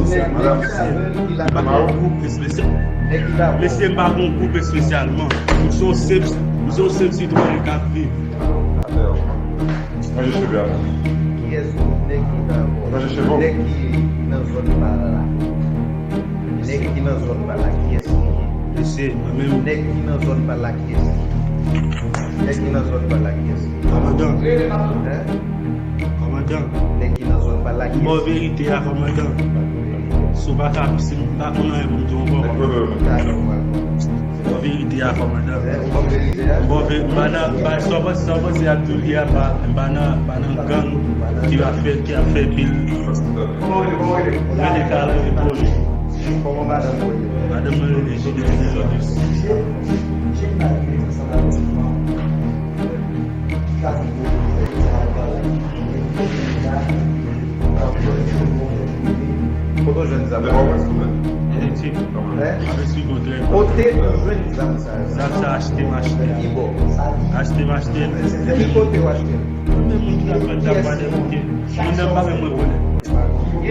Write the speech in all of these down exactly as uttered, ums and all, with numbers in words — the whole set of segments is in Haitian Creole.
Mesye, m pa gon gwoup espesyal. Mesye, m pa gon gwoup espesyalman. M se yon senp, m se yon senp sitwayen k ap viv. Ranje cheve a pou mwen. Kiyès nèg ki nan zòn pa la? Nèg ki nan zòn pa la, kiyès li ye? Mesye, mwen menm. Nèg ki nan zòn pa la, kiyès li ye? Nèg ki nan zòn pa la, kiyès li ye? Kòmandan. Hein? Kòmandan. Nèg ki nan zòn pa la, kiyès li ye? M ba w verite a, kòmandan. Si w pa ka, si m pa konn anyen pou m di w ankò, kòmandan. Dakò, dakò. M ba w verite a, kòmandan. Hein, ou ba m verite a? M ba w ve-, m pa nan, m pa, sa w panse, sa w panse y ap di w li a, m pa, m pa nan, m pa nan gang ki ap fè, ki ap fè pil. Kòman w rele, kòman w rele? Mwen rele Kalanri Poli. Kòman madanm ou rele? Madanm mwen rele Juliette Lerodus. Kote w jwenn zam sa yo? Efektif. Hein? Mwen swiv ou trè byen. Kote w jwenn zam sa yo? Zam sa achte m achte. Ki bò? Achte m achte. Se ki kote w achte? Mwen menm moun ki ap vann, t ap vann, ok. Moun nan pa menm mwen konnen. Ki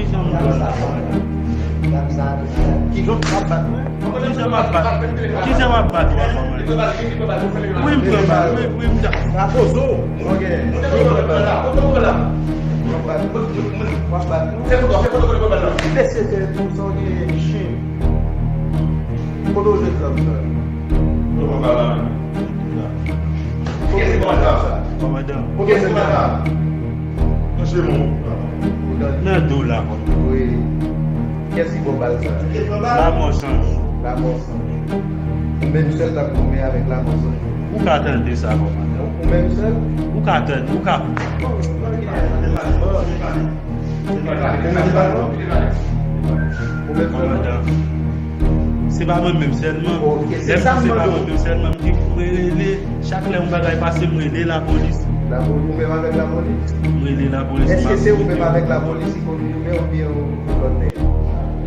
jan m bat? Ki jan m ap bat mwen? Ki jan m ap bat? Ki jan m ap bat ou a, kòmandan? Wi, m pran bal. Wi, wi, m ta. Rapozo. Ok. W ap bat nou. Mesye, se pou sa w gen chen. Kote w jwenn zam sa yo? Kòmandan. Kòmandan. Nan do la, kòmandan. Wi. Kiyès ki ba w bal sa? Lamò Sanjou. Lamò Sanjou. Ou menm sèl t ap goumen avèk Lamò Sanjou? Ou ka tande sa, kòmandan. Ou menm sèl? Ou ka tande, ou ka. Ou menm sèl? Kòmandan. Se pa mwen menm sèlman. Ok, se sa m mande w. Lè m di se pa mwen menm sèlman, m di mwen rele, chak lè yon bagay pase, m rele lapolis. Lapolis, ou menm avèk lapolis? M rele lapolis. Èske se ou menm avèk lapolis ki konn goumen oubyen yon lòt nèg?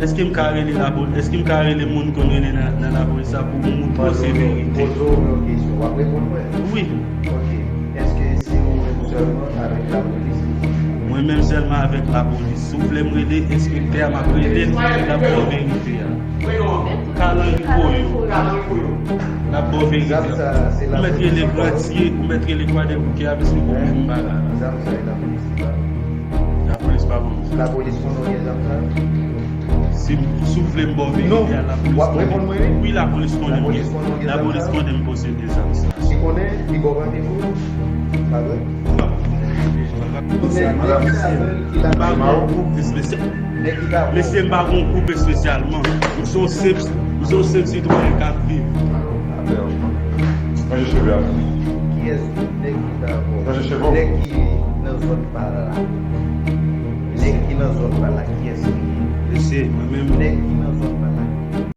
Èske m ka rele lapolis? Èske m ka rele moun konn rele nan, nan lapolis la pou m montre w se verite? Poze w yon kesyon, w ap reponn mwen? Wi. Ok. Èske se ou menm sèlman avèk lapolis ki konn goumen? Mwen menm sèlman avèk lapolis. Si w vle m rele enspektè a, m ap rele l, l ap ba w verite a. Kalanri Koyo. L ap ba w verite a. Ou mèt rele Grantye, ou mèt rele Kwadèboukè a, piske ou menm bagay la. Zam sa yo lapolis li pa. Lapolis pa ban m zam. Lapolis konnen w gen zam sa yo? Si, si w vle m ba w verite a, lapolis konnen. Wi, lapolis konnen m gen. Lapolis konnen m posede zam sa. Li konnen, li ba w randevou? Pa vre? M pa gon gwoup espesyal. Mesye, m pa gon gwoup espesyalman. M se yon senp, m se yon senp sitwayen k ap viv. Ranje cheve a pou mwen. Kiyès nèg ki nan zòn? Ranje cheve w. Nèg ki nan zòn pa la. Nèg ki nan zòn pa la, kiyès li ye? Mesye, mwen menm. Nèg ki nan zòn